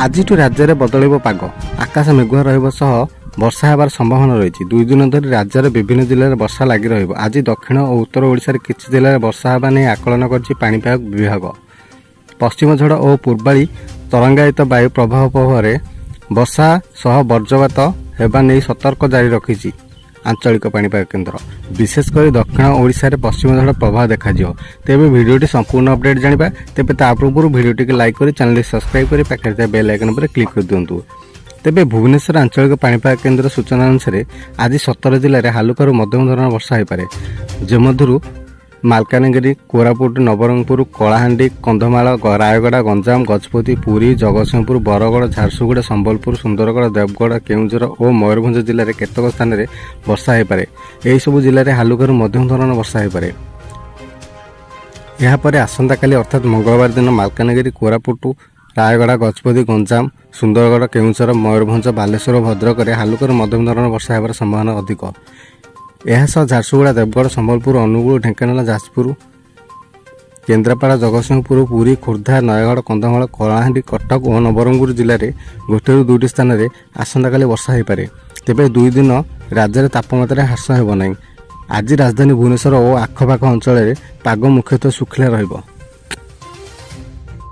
ଆଜିଠୁ ରାଜ୍ୟରେ ବଦଳିବ ପାଗ। ଆକାଶ ମେଘୁଆ ରହିବ ସହ ବର୍ଷା ହେବାର ସମ୍ଭାବନା ରହିଛି। 2 ଦିନ ଧରି ରାଜ୍ୟର ବିଭିନ୍ନ ଜିଲ୍ଲାରେ ବର୍ଷା ଲାଗି ରହିବ। ଆଜି ଦକ୍ଷିଣ ଓ ଉତ୍ତର ଓଡ଼ିଶାରେ କିଛି ଜିଲ୍ଲାରେ ବର୍ଷା ହେବା ନେଇ ଆକଳନ କରିଛି ପାଣିପାଗ ବିଭାଗ। ପଶ୍ଚିମ ଝଡ଼ ଓ ପୂର୍ବାଳୀ ତରଙ୍ଗାୟିତ ବାୟୁ ପ୍ରଭାବ ପରେ ବର୍ଷା ସହ ବଜ୍ରପାତ ହେବା ନେଇ ସତର୍କ ଜାରି ରଖିଛି ଆଞ୍ଚଳିକ ପାଣିପାଗ କେନ୍ଦ୍ର। ବିଶେଷ କରି ଦକ୍ଷିଣ ଓଡ଼ିଶାରେ ପଶ୍ଚିମ ଝଡ଼ ପ୍ରଭାବ ଦେଖାଯିବ। ତେବେ ଭିଡ଼ିଓଟି ସମ୍ପୂର୍ଣ୍ଣ ଅପଡେଟ୍ ଜାଣିବା। ତେବେ ତା ପୂର୍ବରୁ ଭିଡ଼ିଓଟିକୁ ଲାଇକ୍ କରି, ଚ୍ୟାନେଲଟି ସବସ୍କ୍ରାଇବ୍ କରି ପାଖରେ ଥିବା ବେଲ୍ ଆଇକନ୍ ଉପରେ କ୍ଲିକ୍ କରିଦିଅନ୍ତୁ। ତେବେ ଭୁବନେଶ୍ୱର ଆଞ୍ଚଳିକ ପାଣିପାଗ କେନ୍ଦ୍ର ସୂଚନା ଅନୁସାରେ ଆଜି 17 ଜିଲ୍ଲାରେ ହାଲୁକାରୁ ମଧ୍ୟମ ଧରଣର ବର୍ଷା ହୋଇପାରେ। ଯେମଧ୍ୟରୁ ମାଲକାନଗିରି, କୋରାପୁଟ, ନବରଙ୍ଗପୁର, କଳାହାଣ୍ଡି, କନ୍ଧମାଳ, ରାୟଗଡ଼ା, ଗଞ୍ଜାମ, ଗଜପତି, ପୁରୀ, ଜଗତସିଂହପୁର, ବରଗଡ଼, ଝାରସୁଗୁଡ଼ା, ସମ୍ବଲପୁର, ସୁନ୍ଦରଗଡ଼, ଦେବଗଡ଼, କେଉଁଝର ଓ ମୟୂରଭଞ୍ଜ ଜିଲ୍ଲାରେ କେତେକ ସ୍ଥାନରେ ବର୍ଷା ହୋଇପାରେ। ଏହିସବୁ ଜିଲ୍ଲାରେ ହାଲୁକାରୁ ମଧ୍ୟମ ଧରଣର ବର୍ଷା ହୋଇପାରେ। ଏହାପରେ ଆସନ୍ତାକାଲି ଅର୍ଥାତ୍ ମଙ୍ଗଳବାର ଦିନ ମାଲକାନଗିରି, କୋରାପୁଟ, ରାୟଗଡ଼ା, ଗଜପତି, ଗଞ୍ଜାମ, ସୁନ୍ଦରଗଡ଼, କେଉଁଝର, ମୟୂରଭଞ୍ଜ, ବାଲେଶ୍ୱର ଓ ଭଦ୍ରକରେ ହାଲୁକାରୁ ମଧ୍ୟମ ଧରଣର ବର୍ଷା ହେବାର ସମ୍ଭାବନା ଅଧିକ। ଏହା ସହ ଝାରସୁଗୁଡ଼ା, ଦେବଗଡ଼, ସମ୍ବଲପୁର, ଅନୁଗୁଳ, ଢେଙ୍କାନାଳ, ଯାଜପୁର, କେନ୍ଦ୍ରାପଡ଼ା, ଜଗତସିଂହପୁର, ପୁରୀ, ଖୋର୍ଦ୍ଧା, ନୟାଗଡ଼, କନ୍ଧମାଳ, କଳାହାଣ୍ଡି, କଟକ ଓ ନବରଙ୍ଗପୁର ଜିଲ୍ଲାରେ ଗୋଟିଏରୁ ଦୁଇଟି ସ୍ଥାନରେ ଆସନ୍ତାକାଲି ବର୍ଷା ହୋଇପାରେ। ତେବେ 2 ଦିନ ରାଜ୍ୟରେ ତାପମାତ୍ରା ହ୍ରାସ ହେବ ନାହିଁ। ଆଜି ରାଜଧାନୀ ଭୁବନେଶ୍ୱର ଓ ଆଖପାଖ ଅଞ୍ଚଳରେ ପାଗ ମୁଖ୍ୟତଃ ଶୁଖିଲା ରହିବ।